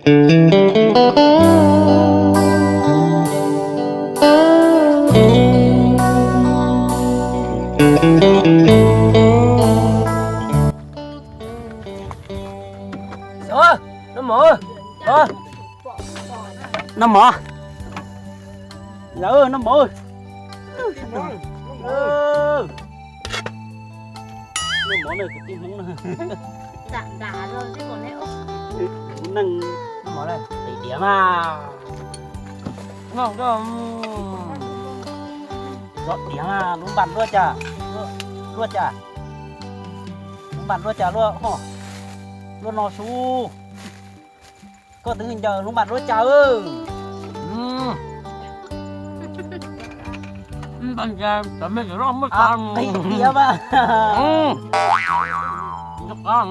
Noj mov, noj mov, noj mov na kwv tij Hmoob na. Kuv neej, noj mov na, tis diav mas, noj, zov diav mas, lub npam luaj cas, luaj cas, lub npam luaj cas luaj, luaj no su. Koj twb ncaws lub npam luaj cas. Npam cas cov me cov loj muaj tas. Qhib diav mas. Npam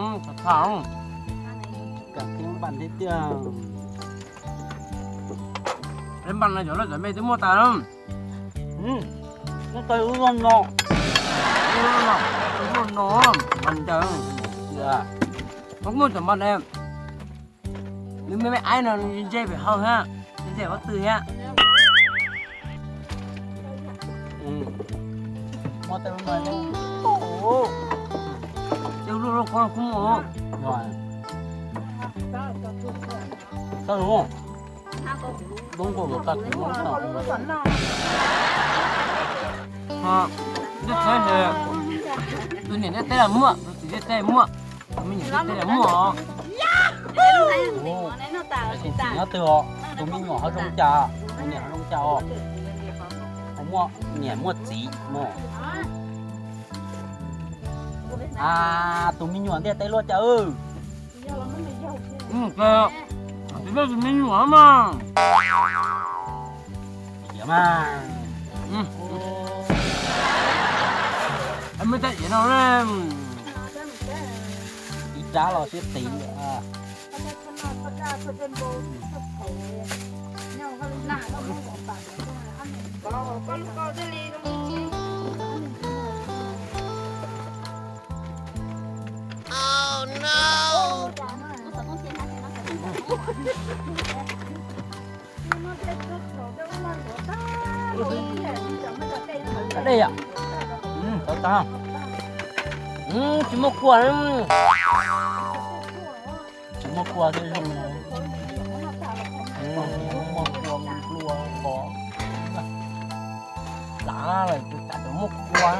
thiab tiag. Npam no cov loj cov me twb muaj tas. Muaj tas lub no, lub no mas ncaws. Muaj cov mas ne. Nws me me aib no nws ntse pem hau thiab, ntse pob tw thiab. Tej lub loj koob kub mus. Tau lub, lub nkaus lawv tag kuv muab. Ntiaj teb, tus niam ntiaj teb los muaj, tus txiv ntiaj teb los muaj, tus me nyuam ntiaj teb los muaj os. Tus txiv nyob twg os? Tus me nyuam ho zoo cas? Tus niam ho zoo cas os? Ho muaj niam muaj txiv no. Tus me nyuam ntiaj teb luaj cas? Tus me nyuam mas. Ib mas, me tab iv no, ib rab los siab tiv. Dej yom. Tau tag. Tsis muaj kua. Tsis muaj kua thiaj zoo. Muaj kua nplua kos. Lav lawm tus tas cov muaj kua.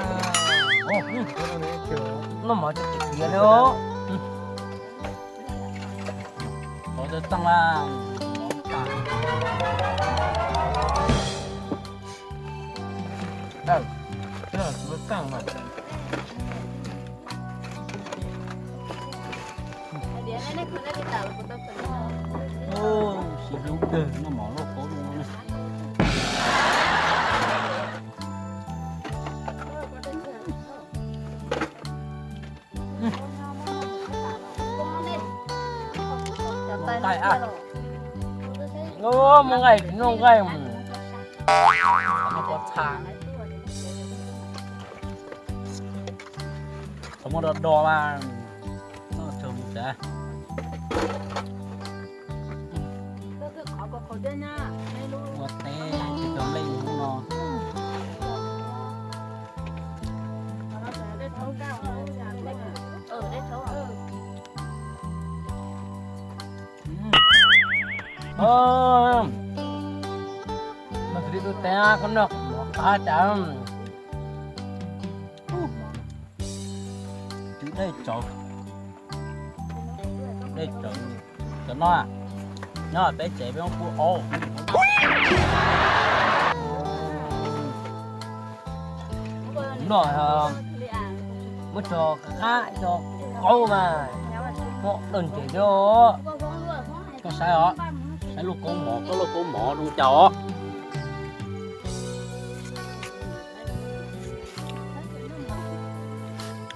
Noj mov tsis tiav li. Ov, tau tag. Siv hlub kawg noj mov loj koob no. Nqaij, muaj nqaij tsis noj nqaij. Noj pov txha. Qhov muaj do do mas noj tsaug mus tsav. Ua teb tsis tau nplej hnub no. Mas xws li tus teb koj noj mov qab cas. Tus dej tsawv, dej tsawv, cov no nyob peb tsev peb muab pub aub. Noj muab tso qab tso qaub mas muaj dawj ntses thiab. Koj saib os, saib lub koob mov, koj lub koob mov zoo cas os.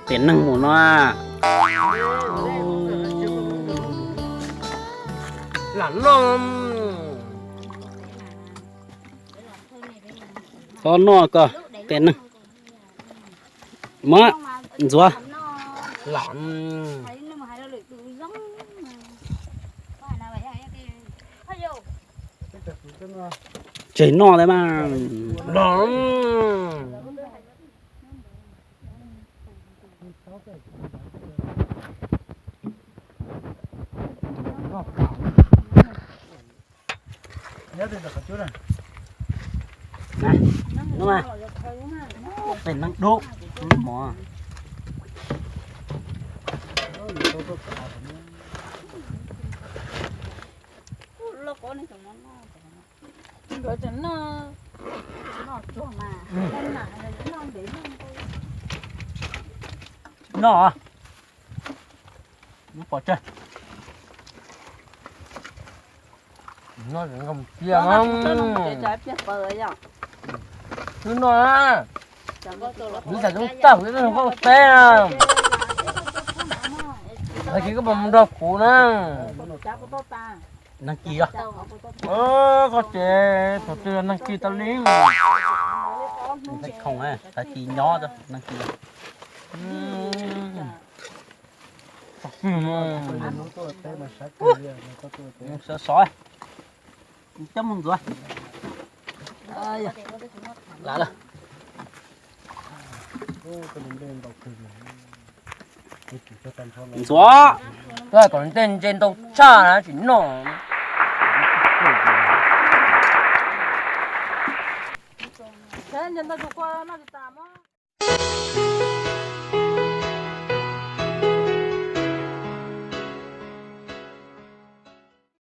Tes neeg mus no. Lam noj. Txhob noj koj tes neeg. Muab ntxuav. Lam. Tseg noj li mas los. Pem neeg dub mov. Noj, pom tsawg. Noj cia, wb noj na, wb xav coob tag wb noj koj teb na. Tag kis koj puas mus nrog kuv na? Neeg ci os. Koj ces thaum twg neeg ci tau li. Khoom tag kis nyob neeg ci. Sov sov, coj mus ntxuav. Lam lawm. Ntxuav. Koj kom tej ntse ntau tshaj na tsis noj.